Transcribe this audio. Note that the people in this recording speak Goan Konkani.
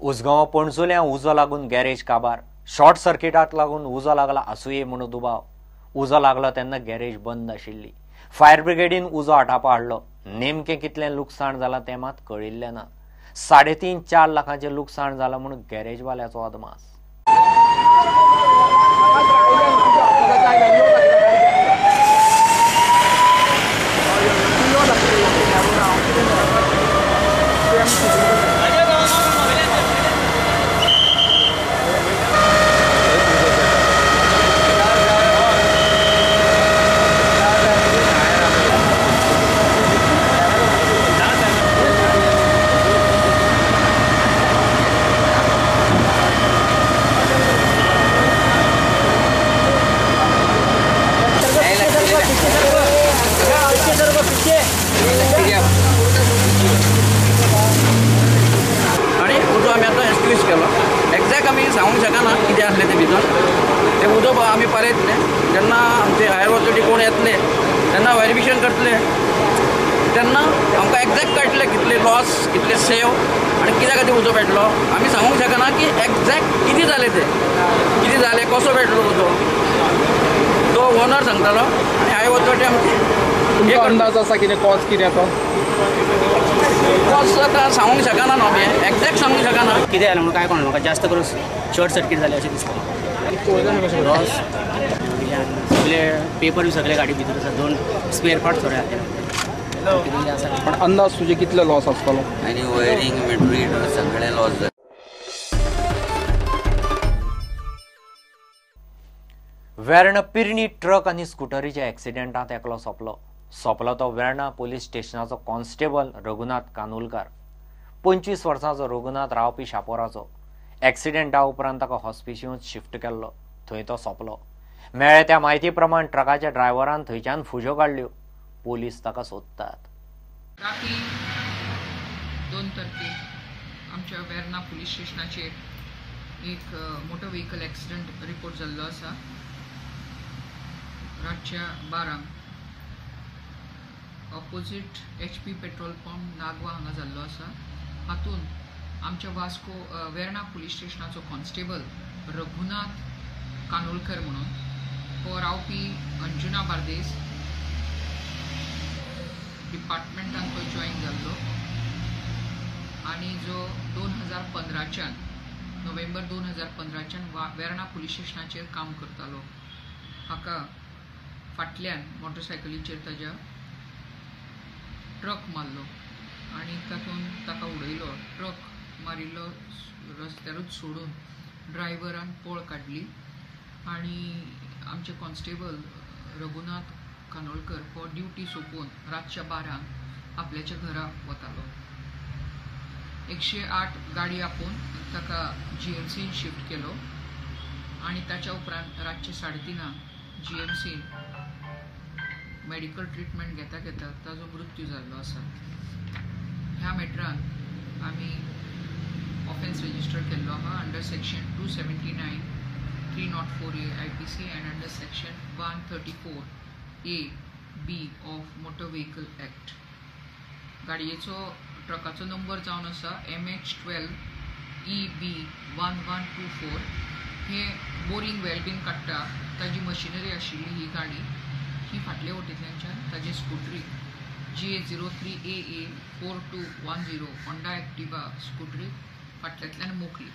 उसगांव पणसुल्यां उजो लागून गॅरेज काबार. शॉर्ट सर्किटाक लागून उजो लागला आसुये म्हणून दुबाव. उजो लागलो तेन्ना गॅरेज बंद आशिल्ली. फायर ब्रिगेडीन उजो आटापा हाडलो. नेमकें कितलें लुकसाण जालां तें मात कळिल्लें ना. 3.5-4 लाखांचें लुकसाण जालां म्हणून गॅरेजवाल्याचो अदमास. आनी उजो आमी आतां एक्सक्यूज केलो. एक्झॅक्ट आमी सांगूंक शकना कितें आसलें तें भितर. तें उजो आमी पळयतले जेन्ना आमचे हायर ऑथॉरिटी कोण येतले तेन्ना वेरिफिकेशन करतले तेन्ना आमकां एक्झॅक्ट कळटलें कितले लॉस कितले सेव आनी कित्या खातीर उजो पेटलो. आमी सांगूंक शकना की एक्झॅक्ट कितें जालें तें, कितें जालें, कसो पेटलो उजो, तो ओनर सांगतालो आनी हायर ऑथॉरिटी आमची. अंदाज आसा कितें कॉज कितें तो? कॉज आतां सांगूंक शकना न्हू आमी, एक्झॅक्ट सांगूंक शकना कितें जालें म्हणून काय कोण म्हाका जास्त करून शॉर्ट सर्कीट जालें अशें दिसता. लॉस सगळे पेपर बी सगळे गाडी भितर आसा. 2 स्पेअर पार्ट थोडे आसा. पण अंदाज तुजे कितले लॉस आसतलो? आनी वयरींग मटेरियल सगळें लॉस जालें. वेर्णा पिर्णी ट्रक आनी स्कुटरीच्या एक्सिडेंटांत एकलो सोंपलो. सोंपलो तो वेर्णा पोलीस स्टेशनाचो कॉन्स्टेबल रघुनाथ कानोलकार. 25 वर्सांचो रघुनाथ रावपी शापोराचो. एक्सिडेंटा उपरांत ताका हॉस्पिशियूंत शिफ्ट केल्लो. थंय तो सोंपलो. मेळ्ळे त्या म्हायती प्रमाण ट्रकाच्या ड्रायव्हरान थंयच्यान फुज्यो काडल्यो. पोलीस ताका सोदतात. राती 2 तारखेक आमच्या वेर्णा पुलीस स्टेशनाचेर एक मोटर व्हेकल एक्सिडंट रिपोर्ट जाल्लो आसा. रातच्या 12 opposite HP petrol pump Nagwa हांगा जाल्लो आसा. हातूंत आमच्या वास्को वेर्णा पुलीस स्टेशनाचो कॉन्स्टेबल रघुनाथ कानोलकर म्हणून हो रावपी अंजुना बार्देस डिपार्टमेंटान तो जॉईन जाल्लो आनी जो 2015च्यान नोव्हेंबर 2015च्यान वेर्णा पुलीस स्टेशनाचेर काम करतालो. हाका फाटल्यान मोटरसायकलीचेर ताज्या ट्रक मारलो आनी तातूंत ताका उडयलो. ट्रक मारिल्लो रस्त्यारूच सोडून ड्रायव्हरान पळ काडली आनी आमचे कॉन्स्टेबल रघुनाथ कानोलकर हो ड्युटी सोंपोवन रातच्या 12 आपल्याच्या घरा वतालो. 108 गाडी आपोवन ताका GMCन शिफ्ट केलो आनी ताच्या उपरांत रातचे 3:30 GMCन मेडिकल ट्रिटमेंट घेता घेता ताजो मृत्यू जाल्लो आसा. ह्या मॅटरान आमी ऑफेन्स रजिस्टर केल्लो आहा under section 279 304A IPC and under section 134A B of motor vehicle act. गाडयेचो ट्रकाचो नंबर जावन आसा MH 12 EB 1124. हे बोरींग वेल बीन काडटा ताजी मशिनरी आशिल्ली ही गाडी ही फाटले वटेंतल्यानच्यान ताजे स्कुटरी GA 03 AA 4210 Honda Activa स्कुटरी फाटल्यांतल्यान मोखली.